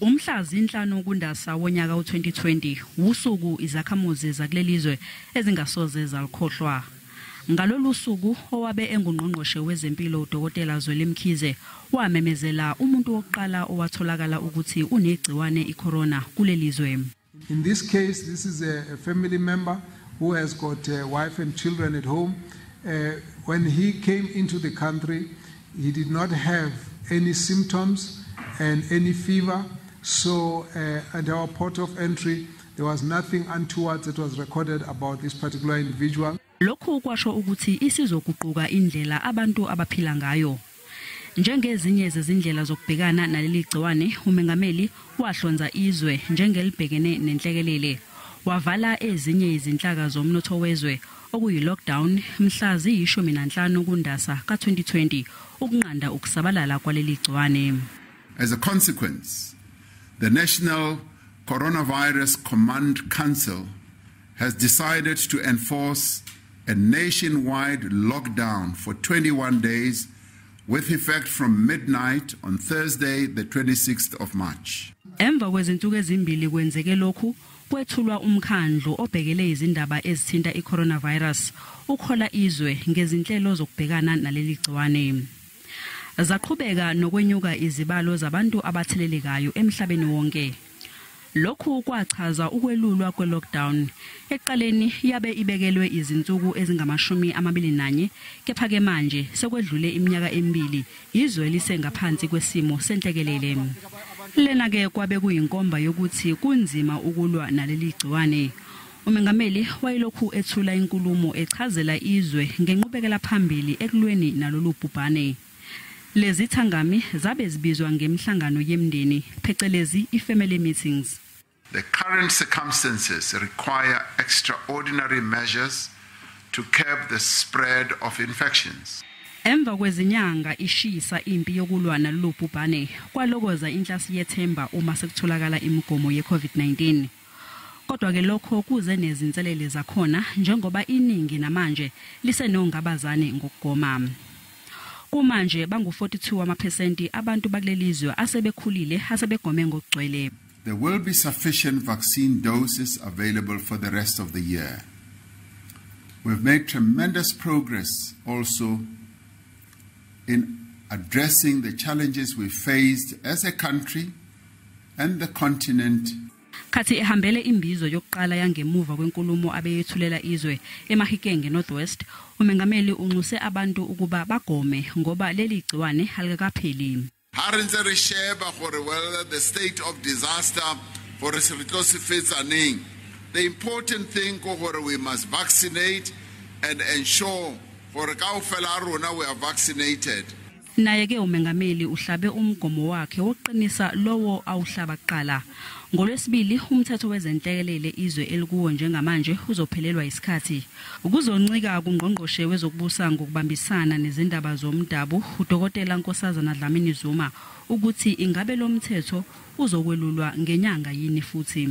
Umhla zinhlanu kuNdasa wonyaka u-2020 wusuku izakhamuzi zakulelizwe ezingasoze zalikhohlwa. Ngalolu suku owabe engungqongqoshe wezempilo uDokotela Zweli Mkhize wamemezela umuntu wokuqala owatholakala ukuthi unegciwane icorona kulelizwe. In this case, this is a family member who has got a wife and children at home. When he came into the country, he did not have any symptoms and any fever. So at our port of entry, there was nothing untoward that was recorded about this particular individual. Lokhu kwasho ukuthi isizoguquka indlela abantu abaphila ngayo. Njengezinye zezindlela zokubhekana naleli gciwane, umengameli wahlonza izwe njengelibhekene nenhlekelele. Wavala ezinye izinhlaka zomnotho wezwe okuyi-lockdown mhla ziyi-15 kuNdasa ka-2020 ukunqanda ukusabalala kwaleli gciwane. As a consequence, the National Coronavirus Command Council has decided to enforce a nationwide lockdown for 21 days with effect from midnight on Thursday, the 26th of March. Emva kwezinsuku ezimbili kwenzeke lokhu, kwethulwa umkhandlu obhekele izindaba ezithinta i-coronavirus ukhola izwe ngezinhlelo zokubhekana naleli gciwane. Zaqhubeka nokwenyuka izibalo zabantu abathelelekayo emhlabeni wonke. Lokhu kwachaza ukwelulwa kwe-lockdown. Ekuqaleni yabe ibekelwe izinsuku ezingama-21, kepha-ke manje sekwedlule iminyaka emibili izwe lisengaphansi kwesimo senhlekelele. Lena-ke kwabe kuyinkomba yokuthi kunzima ukulwa naleli gciwane. Umengameli wayelokhu ethula inkulumo echazela izwe ngenqubekela phambili ekulweni nalolu bhubhane. Lezi thangami zabe zibizwa ngemhlangano yemndeni, phecelezi i-family meetings. The current circumstances require extraordinary measures to curb the spread of infections. Emva kwezinyanga ishisa impi yokulwa nalolu bhubhane, kwalokoza inhlasi yethemba uma sekutholakala imigomo ye-COVID-19. Kodwa-ke lokho kuze nezinselele zakhona njengoba iningi namanje lisenongabazane ngokugoma. Kumanje bangu-42 wamaphesenti abantu bakulelizwe asebekhulile asebegome ngokugcwele. There will be sufficient vaccine doses available for the rest of the year. We've made tremendous progress also in addressing the challenges we faced as a country and the continent. Khathi ehambele imbizo yokuqala yangemuva kwenkulumo abeyethulela izwe eMahikeng North West, umengameli unxuse abantu ukuba bagome ngoba leli gciwane alikakapheli. Ha re ntse re sheba gore whether the state of disaster gore se re tlo se fetsa neng, the important thing ke gore we must vaccinate and ensure gore kaofela a rona we are vaccinated. Naye ke umengameli uhlabe umgomo wakhe wokuqinisa lowo awuhlaba kuqala. NgoLwesibili umthetho wezenhlekelele izwe elikuwo njengamanje uzophelelwa isikhathi. Kuzoncika kungqongqoshe wezokubusa ngokubambisana nezindaba zomdabu uDokotela Nkosazana Dlamini Zuma ukuthi ingabe lo mthetho uzokwelulwa ngenyanga yini futhi.